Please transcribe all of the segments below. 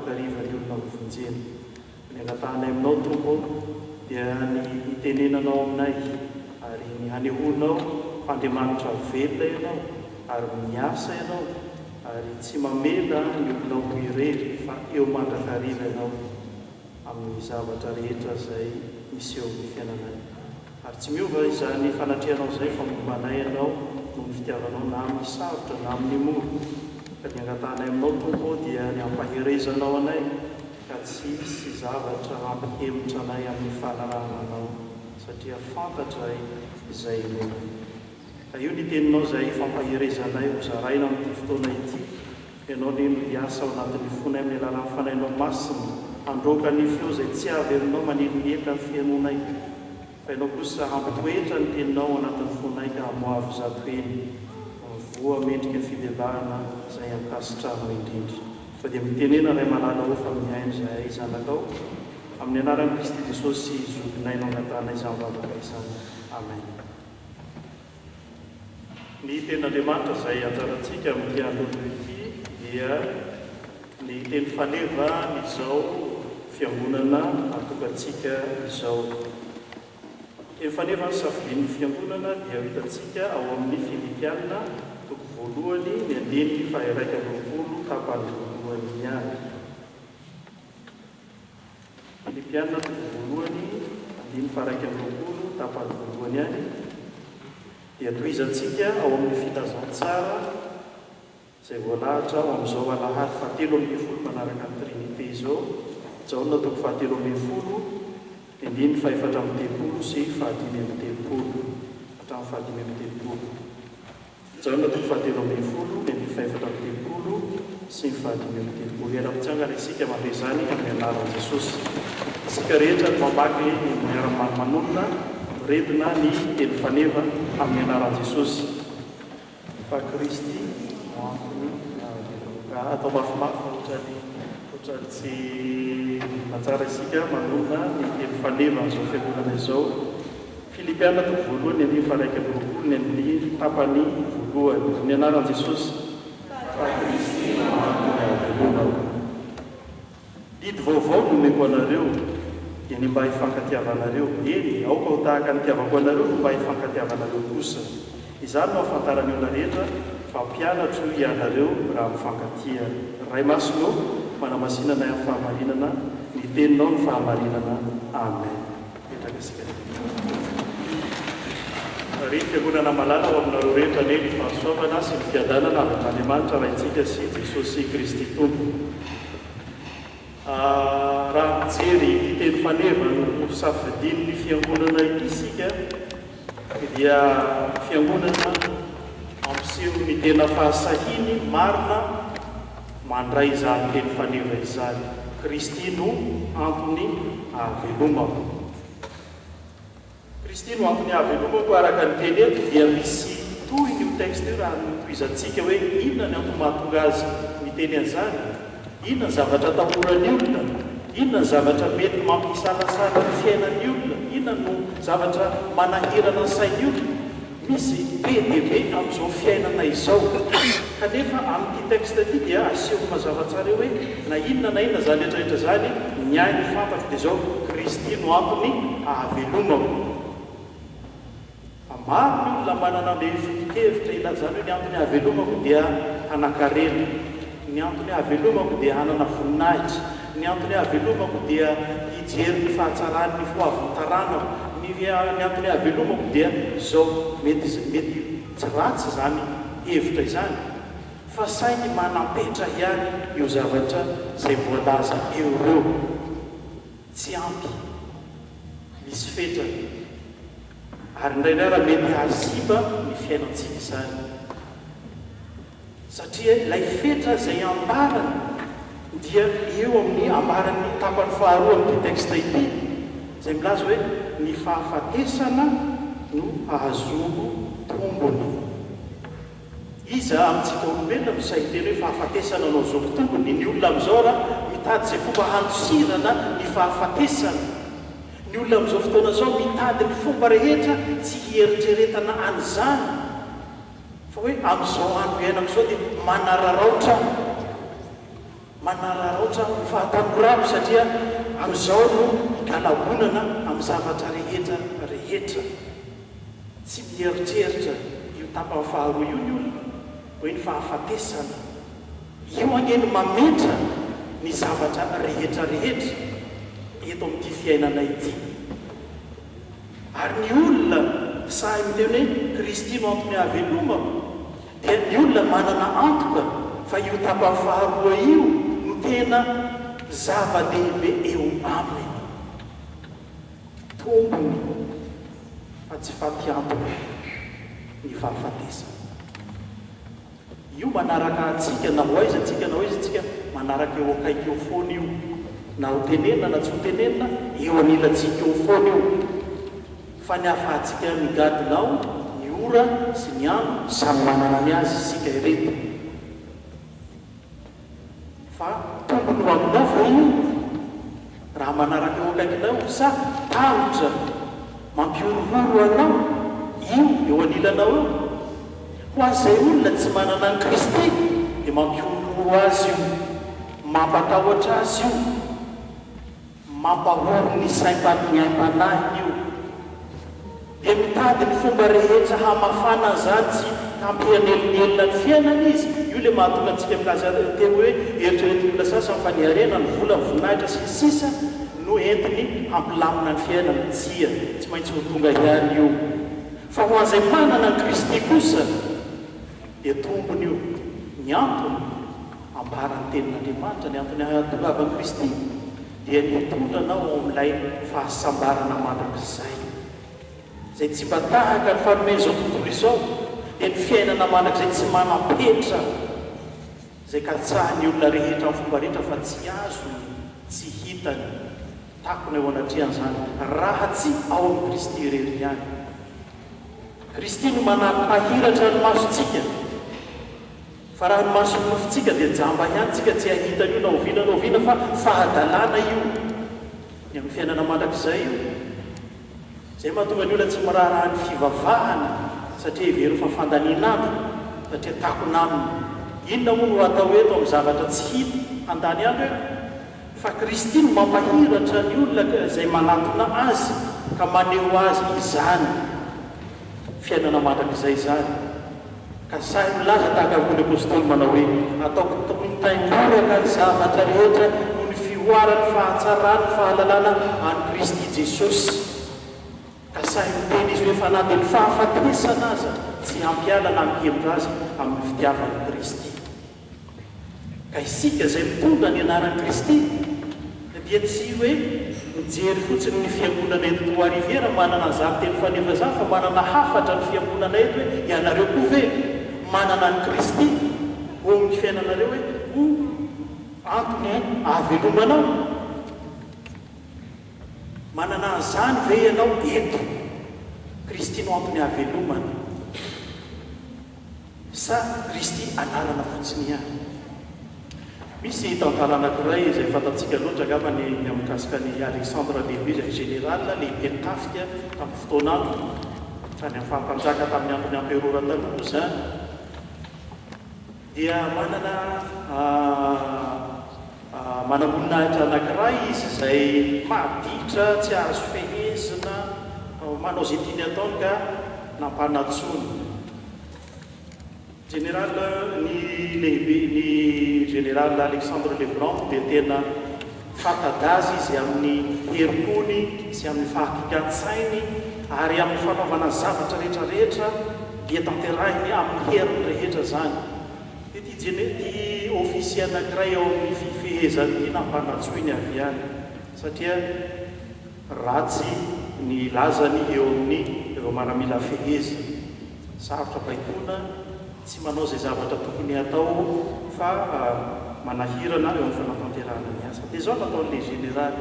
mandrakariva ny olona hovonjena. Ny angatahanay aminao, Tompo ô, dia ny hitenenanao aminay ary ny hanehoanao fa Andriamanitra velona Ianao ary miasa Ianao ary tsy mamela ny olonao ho irery fa eo mandrakariva Ianao amin'ny zavatra rehetra izay miseho amin'ny fiainanay. Ary tsy miova izany fanatrehanao izay fa momba anay Ianao noho ny fitiavanao na amin'ny sarotra na amin'ny mora. Ka ny angatahanay aminao Tompo ô dia ny hampaherezanao anay ka tsy hisy zavatra hampihemotra anay amin'ny fanarahana Anao satria fantatray izay inoanay. Ka io ny teninao izay fampaherezanay ho zaraina amin'ity fotoana ity. Ianao anie no hiasa ao anatin'ny fonay amin'ny alalan'ny Fanahinao Masina, handroaka ny feo izay tsy avy aminao manelinielina ny fihainoanay, fa Ianao kosa hampitoetra ny Teninao ao anatin'ny fonay ka hamoavo 100 heny ny voa mendrika fibebahana izay ankasitrahanao indrindra. Fa dia mitenena Ray malala ô fa mihaino izahay zanakao, amin'ny anaran'i Kristy Jesosy Zokinay no angatahanay izany vavaka izany. Amen. Ny Tenin'Andriamanitra izay anjarantsika amin'ity andro ity dia ny teny fanevan'izao Fiangonana atokantsika izao. Teny faneva ny safidian'ny Fiangonana dia ho hitantsika ao amin'ny Filipiana toko voalohany ny andininy faha-21 tapany voalohany ihany. Filipiana toko voalohany, andininy faha-21, tapany voalohany ihany, dia tohizantsika ao amin'ny Filazantsara izay voalahatra ao amin'izao alahady fahatelo ambin'ny folo manaraka ny Trinite izao, Jaona toko fahatelo ambin'ny folo, andininy faha-34 sy faha-35, hatramin'ny faha-35. Jaona toko fahatelo ambin'ny folo, ny andininy faha-34 sy ny faha-35. Hiara-mitsangana isika mandre izany amin'ny anaran'i Jesosy. Isika rehetra no mamaky ny miara-manonona, miredona ny teny faneva amin'ny anaran'i Jesosy. Fa Kristy no antony nahavelomako. Ka atao mafimafy ohatran'ny ohatran'ny tsy mahatsara isika manonona ny teny fanevan'izao fiangonana izao. Filipiana toko voalohany andininy faha-21 ny andininy tapany voalohany. Amin'ny anaran'i Jesosy. Fa Kristy no antony ahavelomako. Didy vaovao no omeko anareo, dia ny mba hifankatiavanareo. Eny, aoka ho tahaka ny nitiavako anareo no mba hifankatiavanareo kosa. Izany no ahafantaran'ny olona rehetra fa mpianatro hianareo raha mifankatia. Ray Masina ô, manamasina anay amin'ny fahamarinana, ny Teninao no fahamarinana. Amen. Mipetraka isika. Ry Fiangonana malala, ho aminareo rehetra anie ny fahasoavana sy ny fiadanana avy amin'Andriamanitra Raintsika sy Jesosy Kristy Tompo. Raha mijery ity teny faneva nosafidian'ny Fiangonana ity isika dia Fiangonana mampiseho ny tena fahasahiany marina mandray izany teny faneva izany. Kristy no antony ahavelomako. Kristy no antony ahavelomako araka ny teny eto dia misy tohiny io texte io raha notohizantsika hoe inona ny antony mahatonga azy miteny an'izany? Inona ny zavatra atahoran'ny olona? Inona ny zavatra mety mampisalasala ny fiainan'ny olona? Inona no zavatra manahirana ny sain'ny olona? Misy be dia be amin'izao fiainana izao. Kanefa amin'ity texte ity dia asehony mazava tsara eo hoe na inona na inona izany rehetra rehetra izany, ny ahy ny fantatro dia izao, Kristy no antony ahavelomako. Fa maro ny olona manana ilay foto-kevitra ilazana hoe ny antony ahavelomako dia hanan-karena. Ny antony ahavelomako dia hanana voninahitra. Ny antony ahavelomako dia hijery ny fahatsaran'ny hoavin'ny taranako. Ny ny antony ahavelomako dia izao. Mety mety tsy ratsy izany hevitra izany, fa saingy manam-petra ihany io zavatra izay voalaza eo ireo. Tsy ampy. Misy fetrany. Ary indraindray ara mety hahasimba ny fiainantsika izany. Satria ilay fetra izay ambarany dia eo amin'ny ambaran'ny tapany faharoa amin'ity texte ity, izay milaza hoe ny fahafatesana no hahazoako tombony. Iza amintsika olombelona no sahy hiteny hoe fahafatesana no hahazoako tombony? Ny olona amin'izao raha mitady izay fomba handosirana ny fahafatesana. Ny olona amin'izao fotoana izao mitady ny fomba rehetra tsy hieritreretana an'izany. Fa hoe amin'izao andro iainako izao dia manararaotra aho. Manararaotra ny fahatanorako satria amin'izao no igalabonana amin'ny zavatra rehetra rehetra. Tsy mieritreritra io tapany faharoa io ny olona, hoe ny fahafatesana. Io ange no mametra ny zavatra rehetra rehetra eto amin'ity fiainana ity. Ary ny olona sahy miteny hoe Kristy no antony ahavelomako dia ny olona manana antoka fa io tapany faharoa io no tena zava-dehibe eo aminy. Tombony fa tsy fatiantoka ny fahafatesana. Io manaraka antsika na ho aiza tsika na ho aiza tsika, manaraka eo akaiky eo foana io. Na ho tenenina na tsy ho tenenina, eo anilantsika eo foana io. Fa ny ahafahantsika migadona ao, ny ora sy ny andro, samy manana ny azy isika ireto. Fa tombony ho aminao ve io raha manaraka eo akaikinao sa tahotra mampihorohoro anao io eo anilanao eo? Ho an'izay olona tsy manana an'i Kristy dia mampihorohoro azy io, mampatahotra azy io. Mampahory ny saim-pan ny aim-panahiny io. Dia mitady ny fomba rehetra hamafana an'izany tsy hampihanelinelina ny fiainany izy. Io ilay mahatonga antsika milaza teny hoe eritreretin'ny olona sasany fa ny harena, ny vola, ny voninahitra sy ny sisa no entiny hampilamina ny fiainana. Tsia, tsy maintsy ho tonga ihany io. Fa ho an'izay manana an'i Kristy kosa dia tombony io. Ny antony? Ambaran'ny Tenin'Andriamanitra ny antony hahatongavan'i Kristy dia ny hitondra anao ao amin'ilay fahasambarana mandrakizay, izay tsy mba tahaka ny fanomen'izao tontolo izao, dia ny fiainana mandrakizay tsy manam-petra, izay katsahin'ny olona rehetra amin'ny fomba rehetra fa tsy azony, tsy hitany. Takona eo anatrehan'izany raha tsy ao amin'i Kristy irery ihany. Kristy no manampahiratra ny masontsika. Fa raha ny mason'ny nofontsika dia jamba ihany tsika tsy hahita an'io na oviana na oviana fa fahadalana io ny amin'ny fiainana mandrakizay io. Izay mahatonga ny olona tsy miraharaha ny fivavahana satria heveriny fa fandanian'andro satria takona aminy. Inona moa no hatao eto amin'ny zavatra tsy hita handany andro eto? Fa Kristy no mampahiratra ny olona izay manatona Azy ka maneho azy izany fiainana mandrakizay izany. Ka sahy milaza tahaka an'i Paoly Apostoly manao hoe, Ataoko toy ny taingoraka ny zavatra rehetra noho ny fihoaran'ny fahatsaran'ny fahalalana an'i Kristy Jesosy. Ka sahy miteny izy hoe fa na dia ny fahafatesana aza tsy hampiala na hampihemotra azy amin'ny fitiavan'i Kristy. Ka isika izay mitondra ny anaran'i Kristy dia tsy hoe mijery fotsiny ny fiangonana eto Trois Rivières manana an'izany teny faneva izany fa manana hafatra ny fiangonana eto hoe ianareo koa ve manana an'i Kristy eo amin'ny fiainanareo hoe ho antony ahavelomanao? Manana an'izany ve ianao eto? Kristy no antony ahavelomana. Sa Kristy anarana fotsiny ihany? Misy tantara anankiray izay fantatsika loatra angamba ny ny mikasika an'i Alexandre Lehibe izay général lehiben'ny tafika tamin'ny fotoan'androny, hatrany amin'ny faha-mpanjaka tamin'ny andron'ny amperora taloha moa izany, dia manana manamboninahitra anankiray izy izay maditra, tsy azo fehezina, manao izay tiany ataony ka nampanantsoiny. Général ny lehibe ny Général Alexandre le Grand dia tena fanta-daza izy amin'ny herim-pony sy amin'ny fahakikan-tsainy ary amin'ny fanaovana ny zavatra rehetra rehetra dia tanterahiny amin'ny heriny rehetra izany. Ity Gene ity officier anankiray ao amin'ny fifehezany ity nampanantsoiny avy any satria Ratsy ny lazany eo amin'ny ireo maramila feheziny. Sarotra baikoina, tsy manao izay zavatra tokony hatao fa manahirana eo amin'ny fanatanterahana ny asa. Dia izao no nataon'ilay général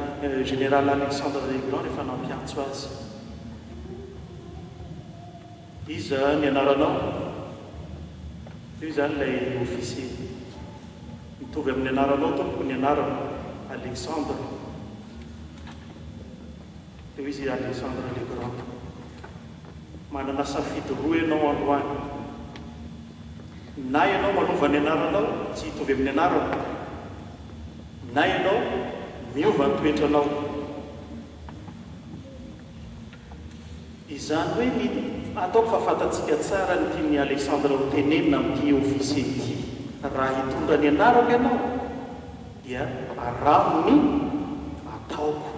général Alexandre le Grand rehefa nampiantso azy. Iza ny anaranao? Io izany ilay officier. Mitovy amin'ny anaranao tompoko ny anarako, Alexandre. Teo izy i Alexandre le Grand. Manana safidy roa ianao androany. Na ianao manova ny anaranao tsy hitovy amin'ny anarako. Na ianao miova ny toetranao. Izany hoe ny, ataoko fa fantatsika tsara ny tian'i Alexandre ho tenenina amin'ity officier ity, raha hitondra ny anarako ianao dia araho ny ataoko.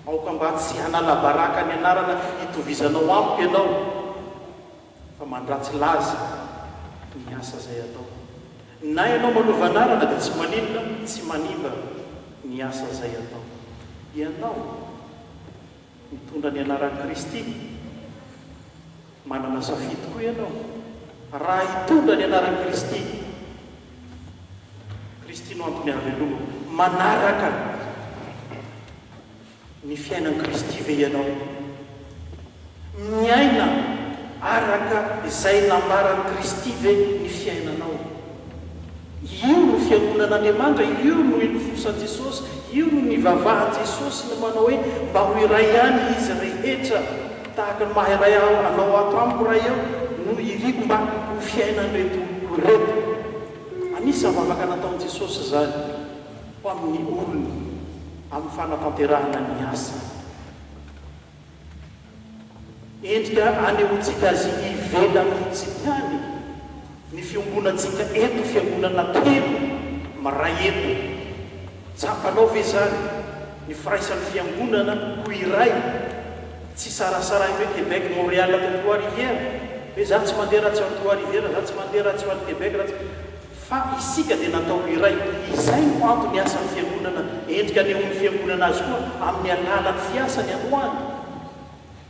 Aoka mba tsy hanala baraka ny anarana itovizanao amiko ianao fa mandratsy laza ny asa izay atao. Na ianao manova anarana dia tsy maninona, tsy manimba ny asa izay atao. Ianao mitondra ny anaran'i Kristy, manana safidy koa ianao raha hitondra ny anaran'i Kristy. Kristy no antony ahavelomako. Manaraka ny fiainan'i Kristy ve ianao? Miaina araka izay nambaran'i Kristy ve ny fiainanao? Io no fiangonan'Andriamanitra, io no ilofosan'i Jesosy, io no nivavahan'i Jesosy ny manao hoe mba ho iray ihany izy rehetra, tahaka ny maha iray aho anao ato amiko Ray eo no iriko mba ho fiainan'ireto oloko ireto. Anisan'ny vavaka nataon'i Jesosy izany ho amin'ny olony amin'ny fanatanterahana ny asany. Endrika anehoantsika azy ivelany fotsiny ihany ny fiombonantsika eto fiangonana telo miray eto. Tsapanao ve izany? Ny firaisan'ny fiangonana ho iray, tsy sarasarahina hoe Québec, Montréal ato Trois Rivières, hoe za tsy mandeha raha tsy ao Trois Rivières, za tsy mandeha raha tsy ho any Québec, raha tsy. Fa isika dia natao ho iray. Izay no antony asan'ny Fiangonana, endrika anehoan'ny Fiangonana azy koa amin'ny alalan'ny fiasany androany.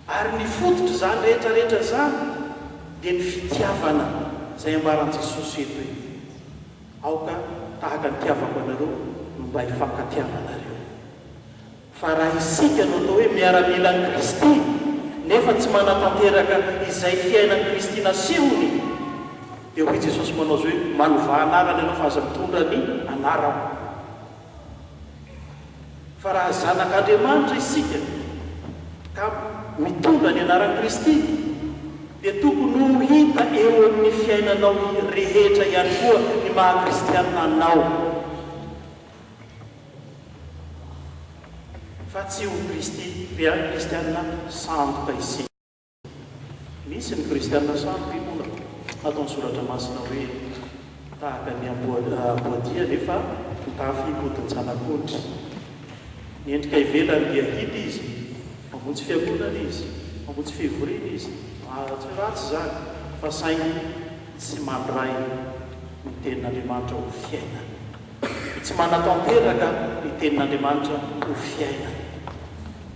Ary ny fototr'izany rehetra rehetra izany dia ny fitiavana izay ambaran'i Jesosy eto hoe, Aoka tahaka ny itiavako anareo no mba hifankatiavanareo. Fa raha isika no atao hoe miaramilan'i Kristy nefa tsy manatanteraka izay fiainan'i Kristy nasehony, dia hoy Jesosy manao izao hoe, Manovà anarana ianao fa aza mitondra ny anarako. Fa raha zanak'Andriamanitra isika ka mitondra ny anaran'i Kristy, dia tokony ho hita eo amin'ny fiainanao rehetra ihany koa ny maha-kristianina anao. Fa tsy ho Kristy kristiana sandoka isika. Misy ny kristiana sandoka inoana ato amin'ny soratra masina hoe tahaka ny amboadia nefa mitafy hodin-janak'ondry. Ny endrika ivelany dia hita izy, mamonjy fiangonana izy, mamonjy fivoriana izy, tsy ratsy izany fa saingy tsy mandray ny tenin'Andriamanitra ho fiainany. Tsy manatanteraka ny Tenin'Andriamanitra ho fiainana.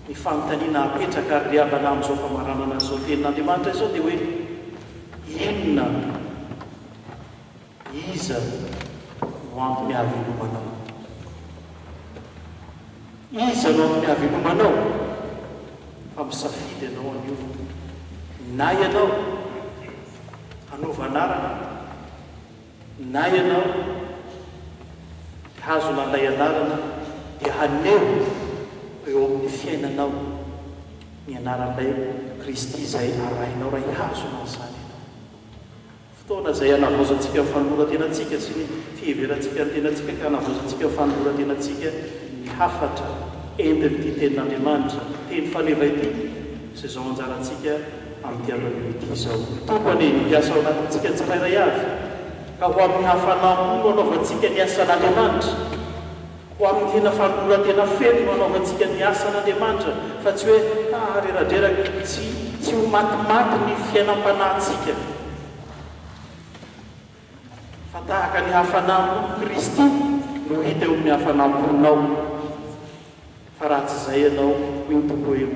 Ny fanontaniana apetraka ary ry havana amin'izao famaranana an'izao Tenin'Andriamanitra izao dia hoe, Inona, iza no antony ahavelomanao? Iza no antony ahavelomanao? Fa misafidy ianao anio, na ianao hanova anarana, Na ianao hihazona an'ilay anarana dia haneho eo amin'ny fiainanao ny anaran'ilay Kristy izay arahinao raha hihazona an'izany ianao. Fotoana izay hanavaozantsika ny fanoloran-tenantsika sy ny fiheverantsika ny tenantsika ka hanavaozantsika ny fanoloran-tenantsika ny hafatra entin'ity Tenin'Andriamanitra, teny faneva ity, sy izao anjarantsika amin'ity andro anio ity izao. Ny Tompo anie hiasa ao anatintsika tsirairay avy, ka ho amin'ny hafanam-po no hanaovantsika ny asan'Andriamanitra, ho amin'ny tena fanoloran-tena feno no hanaovantsika ny asan'Andriamanitra, fa tsy hoe ah reradreraka, tsy tsy ho matimaty ny fiainam-panahintsika, fa tahaka ny hafanam-pon'i Kristy no hita eo amin'ny hafanam-ponao. Fa raha tsy izay ianao, hoy ny Tompo eo,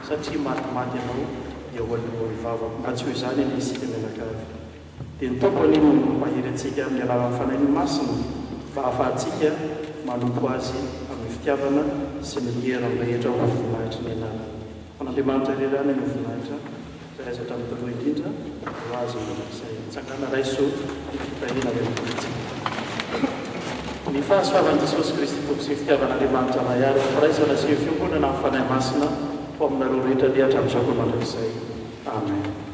satria matimaty ianao, dia ho aloha ny vavako. Mba tsy ho izany anie isika mianakavy. Dia ny Tompo anie no mampahery antsika amin'ny alalan'ny Fanahiny Masina, mba hahafahantsika manompo Azy amin'ny fitiavana sy ny heriny rehetra ho voninahitry ny anarany. Ho an'Andriamanitra irery ihany ny voninahitra izay aiza hatramin'ny taloha indrindra ho Azy mandrakizay. Mitsangàna raiso ny fitahiana avy amin'ny Tompontsika. Ny fahasoavan'i Jesosy Kristy Tompo sy ny fitiavan'Andriamanitra Ray ary ny firaisana sy ny fiombonana amin'ny Fanahy Masina ho aminareo rehetra anie hatramin'izao ka mandrakizay. Amen.